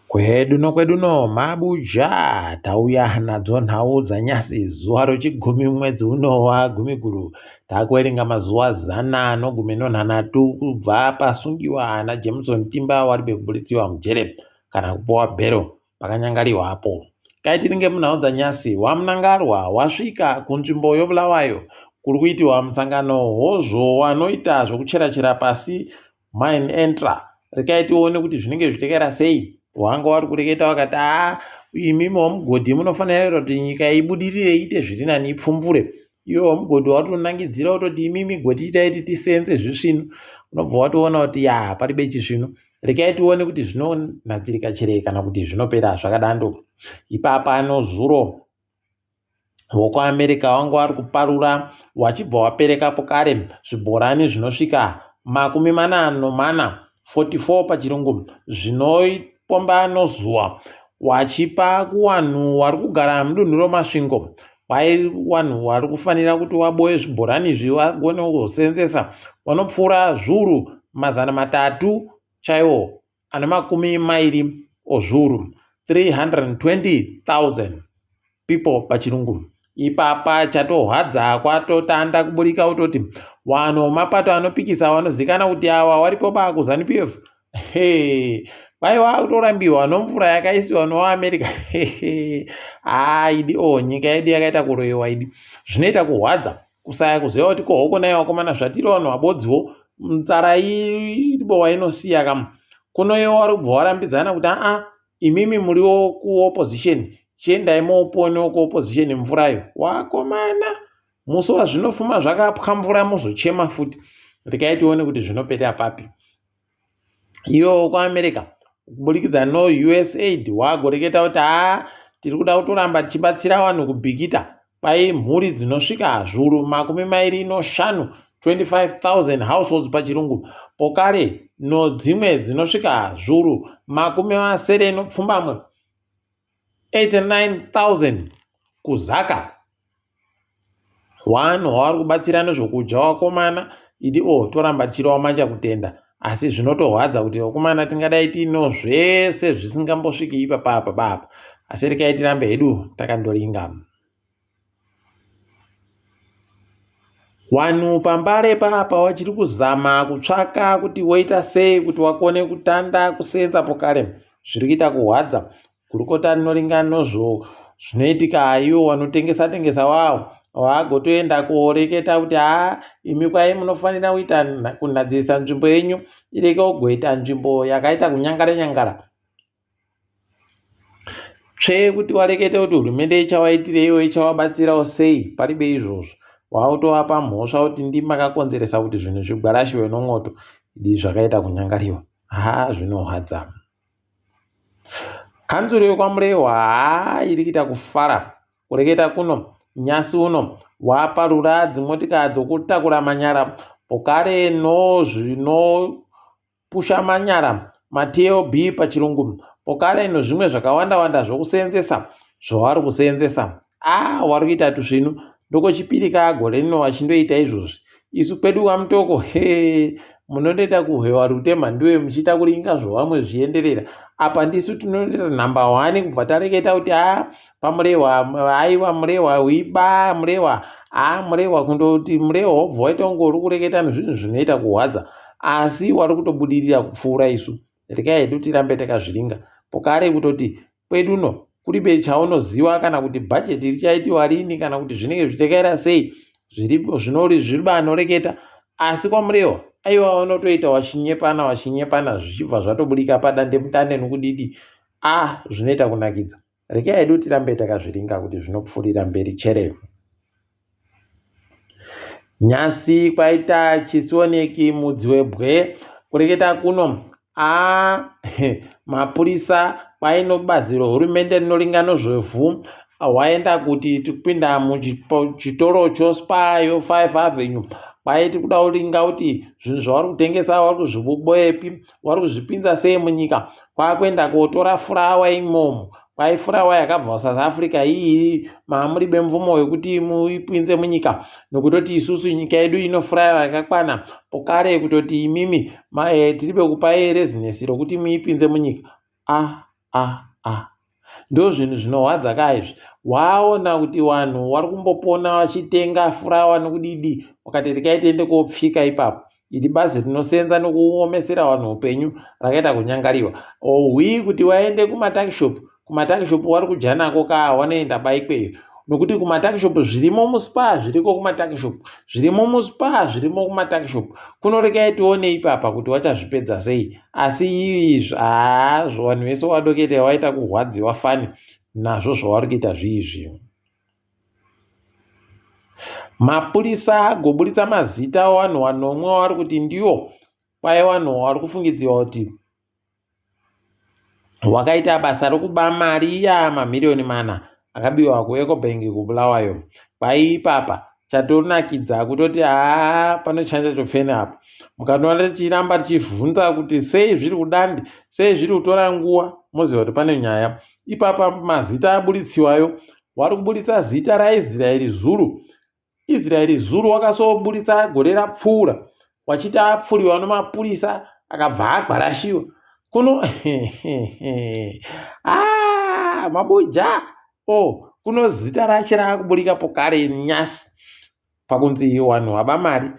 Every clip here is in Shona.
Kwedu nokwedu no mabuja tauya nadzo nhau dzanyasi zuva rochigumi mwedzi uno wagumiguru takuverenga mazuva zana nogumi nonhanhatu kubva pasungiwa naJameson Timba waribe kubuditsiwa mujere kana kupuwa bhero pakanyangariwa apo. Kai tiringe munhau dzanyasi waMnangarwa wasvika kunzvimbo yoBulawayo kuri kuitiwa musangano hozvo wanoita zvokucherachera pasi Mine Entra rekai tione kuti zvinenge zvichitekaira sei wanga wari kureketa wakati haa imimi wamugodhi munofanira kuti nyika ibudirire iite zviri nani ipfumbure iwe wamugodhi watonangidzira wototi imimi goti itai kuti tisenze zvisvinu unobva watoona kuti ya paribe chisvinu rekai tione kuti zvinonadzirika chere kana kuti zvinopera zvakadando ipapa nozuro vokuAmerica vanga vari kuparura wachibva waperekapo kare zvibhorani zvinosvika 44, 44 pachirungu, zvinopomba nozuva wachipa kuwanhu wari kugara mudunhu roMasvingo. Kwai wanhu wari kufanira kuti waboye zvibhorani izvi vagone kuzosenzesa vanopfuura zviuru 300 chaiwo ane makumi mairi ozviuru 320,000 people pachirungu ipapa chatohwadza kwatotanda kuburika utoti wanhu mapato anopikisa vanozikana kuti awa waripo bakuzanu pf kwai wakutorambiwa nomvura yakaisiwa nowaamerica haa idi o oh, nyika yedu yakaita kuroyiwa idi zvinoita kuhwadza kusaya kuziva kuti ko hoko naye wakomana zvatiri vanhu vabodziwo nzara iribo wainosiya kam kuno iwo wari kubva warambidzana kuti aa imimi muriwo kuopposition chiendai moponewo kuopposition mvurayo wakomana musi wazvinofuma zvakapwa mvura mozochema futi rekai tione kuti zvinopeta papi Iyo kuAmerica kuburikidza noUSAID wagoreketa kuti haa tiri kuda kutoramba tichibatsira vanhu kuBikita kwai mhuri dzinosvika zviuru 25 25,000 households pachirungu pokare nodzimwe dzinosvika zviuru 78 89,000 kuZaka. Wanhu wavari kubatsira nezvokudya wakomana idi o oh, toramba tichirova manja kutenda asi zvinotorwadza kuti vakomana tingadai tiino zvese zvisingambosviki ipapa apa bapa asi rekai tirambe hedu takandoringa Wanhu pambare papa wachiri kuzama kutsvaka kuti woita sei kuti wakone kutanda kusenza pokare zviri kuita kuhwadza Gurukota rinoringa nozvo zvinoitika iwo wanotengesa tengesa wawo wagotoenda koreketa kuti haa imi kwai munofanira kuita kunhadzirisa nzvimbo yenyu ireke kugoita nzvimbo yakaita kunyangara nyangara tsvee kuti warekete kuti hurumende ichawaitireiwo ichawabatsirawo sei paribe izvozvo wautovapa mhosva kuti ndimi makakonzeresa kuti zvinhu zvigwarashiwe nomwoto idi zvakaita kunyangariwa haa zvinohwadza Kanzuru yekwaMurehwa haa iri kuita kufara kureketa kuno nyasi uno waparura dzimotikari dzokutakura manyara pokare nozvinopusha manyara maTLB pachirungu pokare nozvimwe zvakawanda wanda zvokuseenzesa zvavari kuseenzesa ah wari kuita tusvinu ndokochipiri ka gore rino wachindoita izvozvi isu kwedu kwamutoko he munondoita kuhwewa rute mhanduwe muchiita kuringa zvovamwe zvichienderera apa ndisu tinoita number one kubva tareketa kuti a pamurehwa aiwa murehwa wiba murehwa a murehwa kundoti murehwa wobva waita kunge uri kureketa nezvinhu zvinoita kuhwadza asi wari kutobudirira kupfuura isu regai hedu tirambe takazviringa pokare kutoti kwedu no kuribe chaunoziva kana kuti bhajeti richaitiwa rini kana kuti zvinenge zvichitekaira sei zviripo zvinori zviri banoreketa asi kwamurewa aiwa vanotoita wachinyepana wachinyepana zvichibva zvatobudika padandemutande nokudidi a ah, zvinoita kunakidza regai hedu tirambe takazviringa kuti zvinopfuurira mberi chere Nyasi kwaita chisioneki mudzi webwe kureketa kuno a mapurisa kwaino bazi rehurumende rinoringa nozvevhu waenda kuti tikupinda muchitoro choSpar yo5 Avenue kwaiti kuda kuringa kuti zvinhu zvavari kutengesa vari kuzviboepi vari kuzvipinza sei munyika kwakuenda kotora furawa imomo kwai furawa yakabva kusouth africa iyi mamuribe mvumo yekuti muipinze munyika nokutoti isusu nyika yedu ino furawa yakakwana pokare kutoti imimi eh, tiribe kupai rezinesi rokuti muipinze munyika ah, ah ah Ndozvinhu zvinohwadza ka izvi. Waona kuti vanhu wari kumbopona vachitenga furawa nokudidi wakati rekai tiende kopfika ipapo. Iri bazi rinosenza nokuomesera vanhu upenyu rakaita kunyangariwa. Ohwi kuti waende kumatakishopu, kumatakishopu wari kudya nako ka wanoenda ba ikweyo. Nokuti kumatakishopu zvirimo muSpar zviriko kumatakishopu, zvirimo muSpar zvirimo kumatakishopu. Kuno rekai tione ipapa kuti wachazvipedza sei. Asi izvi haa vanhu vese wadoketa waita kurwadziwa fani nazvo zvavari kuita zviizvi. Mapurisa agoburitsa mazita evanhu vanomwe vavari kuti ndiwo kwaye vanhu vari kufungidzirwa kuti wakaita basa rokuba mari iya mamiriyoni mana akabiwa kuEcobank kuBulawayo. Kwaipapa chatonakidza kutoti haa panochanja chopfene apa. Mukatoona tichiramba tichivhunza kuti sei zviri kudandi, sei zviri kutora nguva, moziva kuti pane nyaya. Ipapa mazita aburitsiwayo, wari kuburitsa zita raIsraeri Zulu. Israeri Zulu wakasoburitsa gore rapfuura wachiti apfuriwa nomapurisa akabva agwarashiwa kuno ah, mabuja oh, kuno zita rache raakuburika pokare nyasi pakunzi wanhu waba mari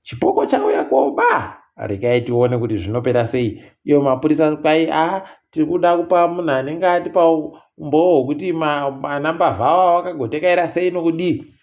Chipoko chauya koba regai tione kuti zvinopera sei. Iyo mapurisa kwai a tiri kuda kupa munhu anenge atipa umbowo hwekuti ana mbavha ava vakagotekaira sei nokudii.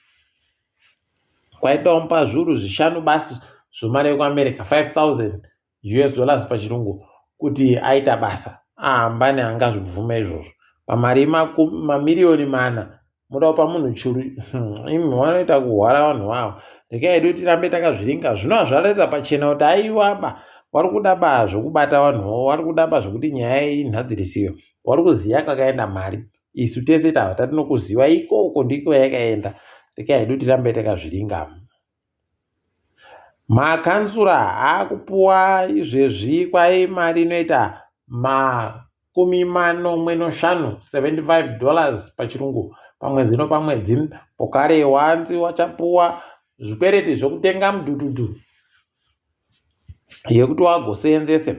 Kwaida kumupa zviuru zvishanu basi zvemari yekuAmerica 5000 US dollars pachirungu kuti aita basa. Hambani angazvibvume izvozvo. Pamari mamiriyoni mana moda kupa munhu churu hmm, imi vanoita kuhwara vanhu vavo. Regai hedu tirambe takazviringa. Zvino hazvaratidza pachena kuti aiwa ba vari kuda ba zvokubata vanhuwo, vari kuda ba zvokuti nyaya inhadzirisiwe. Vari kuziva kwakaenda mari. Isu tese tava tatinokuziva ikoko ndiko yakaenda. Regai hedu tirambe takazviringa. Makanzura akupuwa izvezvi kwai mari inoita makumi manomwe noshanu 75 dollars pachirungu pamwedzi nopamwedzi pokare wanzi wachapuwa zvikwereti zvekutenga mudhudhudhu yekuti wagoseenzese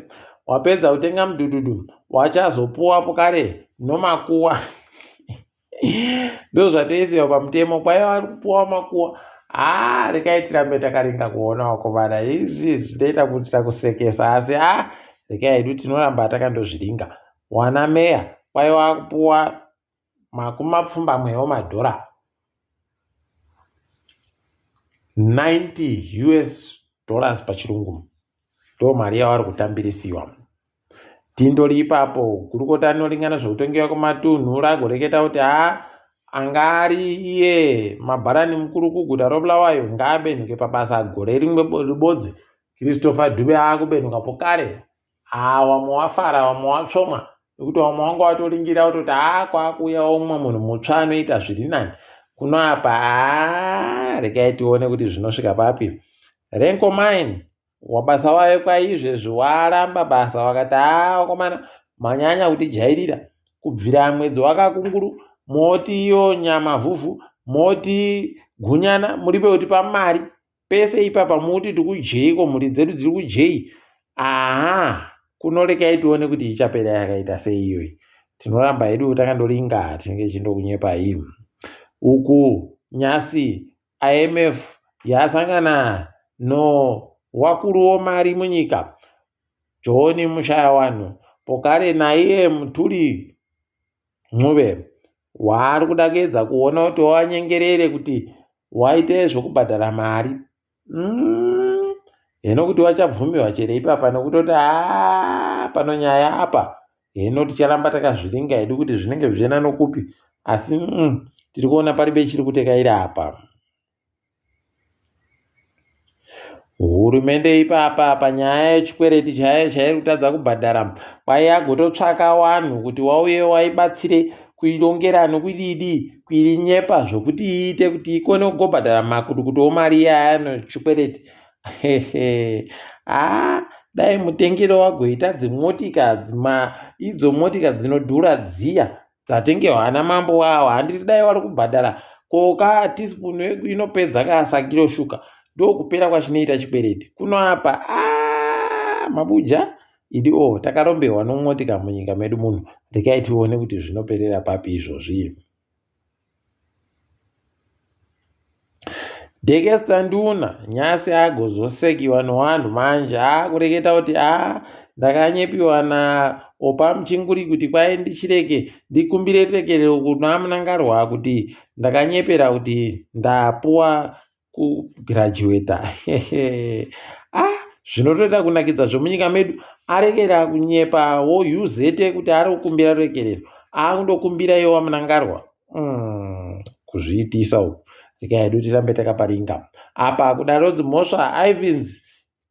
wapedza kutenga mudhudhudhu wachazopuwa pokare nomakuwa ndozvatoisiwa pamutemo kwaiva vari kupuwa makuwa haa rekai tirambe takaringa kuona vakomana izvi zvinoita kuti takusekesa asi a rekai hedu tinoramba takandozviringa wana meya kwaiva kupuwa makumi mapfumbamwe emadhora 90 us dollars pachirungu ndo mari yavari kutambirisiwa Tindori ipapo gurukota rinoringana zvekutongewa kwematunhu ragoreketa kuti haa anga ari iye mabharani mukuru kuguta roBulawayo ngaabenhuke pabasa gore rimwe ribodzi. Christopher Dube aakubenhuka pokare. Haa wamwe wafara wamwe watsvomwa nekuti wamwe wanga watoringira kutoti haa kwaakuuya umwe munhu mutsva anoita zviri nani. Kuno apa haa regai tione kuti zvinosvika papi. Renco Mine Wabasa wayo kwaizvezvi waramba basa wakati haa wakomana manyanya kutijairira kubvira mwedzi wakakunguru moti iyo nyama vhuvhu moti gunyana muripe kutipa mari pese ipapa muti tikujeiko mhuri dzedu dziri kujei aha kunorekai tione kuti ichapera yakaita sei iyoyi tinoramba hedu takandoringa tinenge tichindokunyepai uku nyasi IMF yasangana no wakuru womari munyika John Mushayawanhu pokare naiye Mthuli Ncube waari kuda kuedza kuona kuti wavanyengerere kuti waite zvokubhadhara mari mm. Hino kuti wachabvumiwa chere ipapa nokutoti haa pano nyaya apa Hino ticharamba takazviringa hedu kuti zvinenge zvichienda nokupi asi mm, tiri kuona paribe chiri kutekaira apa. Hurumende ipapa panyaya yechikwereti chayo chairi kutadza kubhadhara kwai agototsvaka wanhu kuti wauye waibatsire kuirongera nokudidi kuinyepa zvokuti iite kuti ikone kugobhadhara makutukutu omari iyaya nechikwereti haa dai mutengero wagoita dzimotika idzo motika dzinodhura dziya dzatengewa ana mambo wawo handiti dai wari kubhadhara ko ka teaspoon inopedza kasakiro shuka ndokupera kwachinoita chikwereti kuno apa aa mabuja. Idi o takarombewa nomwotika munyika medu muno rekai tione kuti zvinoperera papi izvozvi. Dekesta Nduna nyasi agozosekiwa nowanhu manje akureketa kuti a ndakanyepiwa na Opa Muchinguri kuti kwai ndichireke ndikumbire regerero kuna Mnangarwa kuti ndakanyepera kuti ndapuwa kugraduata ah zvinotoita kunakidza zvemunyika medu arekera kunyepa wo uz kuti ari kukumbira ruregerero akundokumbira iye wamunangarwa mm, kuzviitisa uku rekai hedu tirambe takaparinga apa kudarodzi mhosva ivins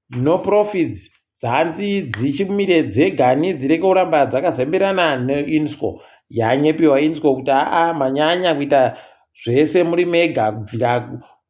no profits dzanzi dzichimire dzegani dzireke kuramba dzakazemberana neinsco yanyepiwa insco kuti aa manyanya kuita zvese muri mega kubvira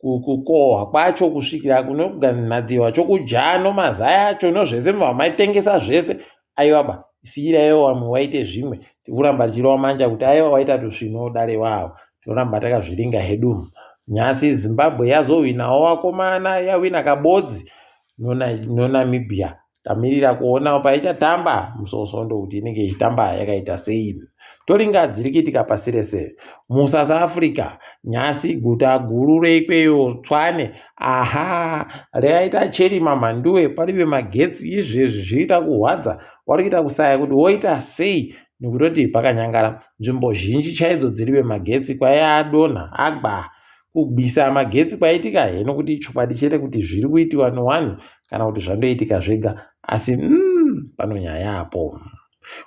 kukohwa kwacho kusvikira kunoganadziwa chokudya nomazai acho nozvese maitengesa zvese aiwa ba siiraiwo vamwe waite zvimwe tikuramba tichirova manja kuti aiwa waita tusvino dare wavo toramba takazviringa hedu nhasi zimbabwe yazohwinawo vakomana yahwina kabodzi noNamibia tamirira kuona paichatamba musi weSvondo kuti inenge ichitamba yakaita sei. Toringa dziri kuitika pasi rese. MuSouth Africa nhasi guta guru reikweyo Tswane aha raita cherima mhanduwe parive magetsi izvezvi zviriita kuhwadza wari kuita kusaya kuti woita sei nekutoti pakanyangara nzvimbo zhinji chaidzo dzirive magetsi kwaiadonha agba Kubvisa magetsi kwaitika he nokuti ichokwadi chete kuti zviri kuitiwa nowanhu kana kuti zvandoitika zvega asi mm, pano nyaya apo.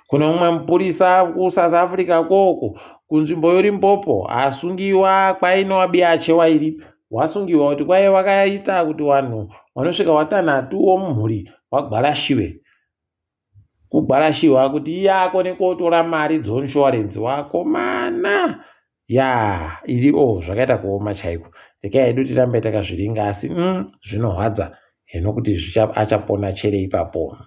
Kune umwe mupurisa kuSouth Africa koko kunzvimbo yoLimpopo asungiwa kwainowa biache wairi wasungiwa kuti kwaive wakaita kuti vanhu vanosvika watanhatu womumhuri wagwarashiwe kugwarashiwa kuti iye akone kotora mari dzonshuwarenzi wakomana ya iri o zvakaita kuoma chaiko rekai hedu tirambe takazviringa asi mm, zvinohwadza heno kuti achapona chere ipapo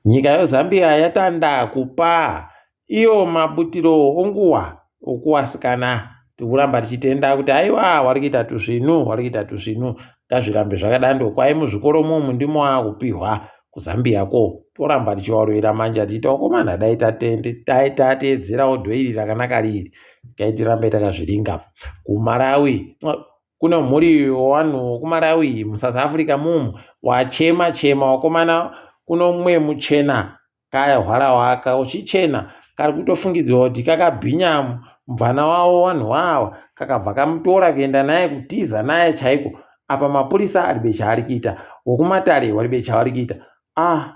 nyika yozambia yatanda kupa Iyo mabutiro onguwa okuwasikana tikuramba tichitenda kuti aiwa wari kuita tuzvinu wari kuita tuzvinu ngazvirambe zvakadando kwai muzvikoro mumu ndimo akupihwa kuzambia ko toramba tichiwarovera manja tichiita wakomana dai tatende dai tateedzerawo dhoiri rakanaka riri dai tirambe takazviringa kumarawi kune mhuri yewanhu wokumarawi musouth africa mumu wachema chema wakomana kuno mumwe muchena Kaya hwarahwa aka uchichena kari kutofungidzirwa kuti kakabhinya mubvana wavo wanhu wawa kakabva kamutora kuenda naye kutiza naye chaiko apa mapurisa aribe chaari kuita wokumatare waribe chavari kuita ah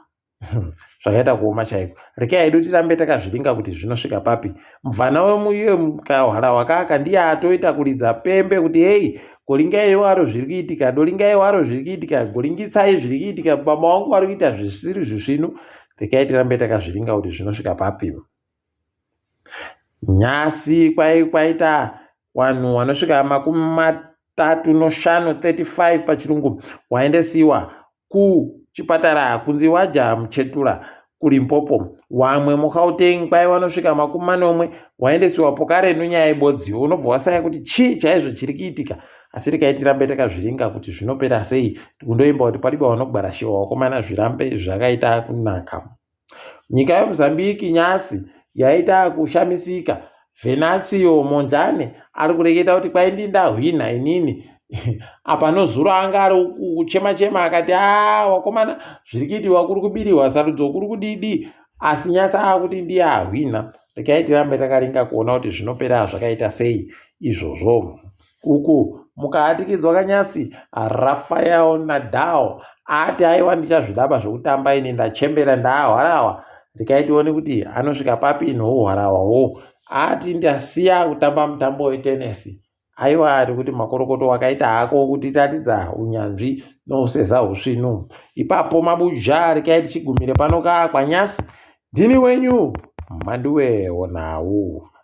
zvakaita kuoma chaiko rekai hedu tirambe takazviringa kuti zvinosvika papi mubvana wemukahwarahwa kaka ndiye atoita kuridza pembe kuti hei goringai waro zviri kuitika doringai waro zviri kuitika goringitsai zviri kuitika baba wangu vari kuita zvisiri zvisvinu rekai tirambe takazviringa kuti zvinosvika papi nyasi kwai kwaita vanhu vanosvika makumi 35 35 pachirungu waendesiwa kuchipatara kunzi waja muchetura kuLimpopo wamwe muGauteng kwai vanosvika 70 waendesiwa pokare nenyaya yebodziyo unobva wasaya kuti chii chaizvo chiri kuitika asi rekai tirambe takazviringa kuti zvinopera sei tikundoimba kuti pariba vanogwarashiwa wakomana zvirambe zvakaita kunaka Nyika yeMozambique nyasi yaita kushamisika. Venancio Mondlane ari kureketa kuti kwaindi ndahwina inini apa nozuro anga ari kuchema chema akati a wakomana zviri kuitiwa kuri kubiriwa sarudzo kuri kudidi asi nyasi aakuti ndiye ahwina rekai tirambe takaringa kuona kuti zvinopera zvakaita sei izvozvo Uku mukaatikidzwa kanyasi Rafael Nadal ati aiwa ndichazvidaba zvekutamba ini ndachembera ndaahwarawa rekai tione kuti anosvika papi nohuhwarahwahwo ati ndasiya kutamba mutambo wetenesi aiwa ari kuti makorokoto wakaita hako kutiratidza unyanzvi nouseza husvinu ipapo mabuja rekai tichigumire pano ka kwanyasi ndini wenyu mhanduwe wonhau.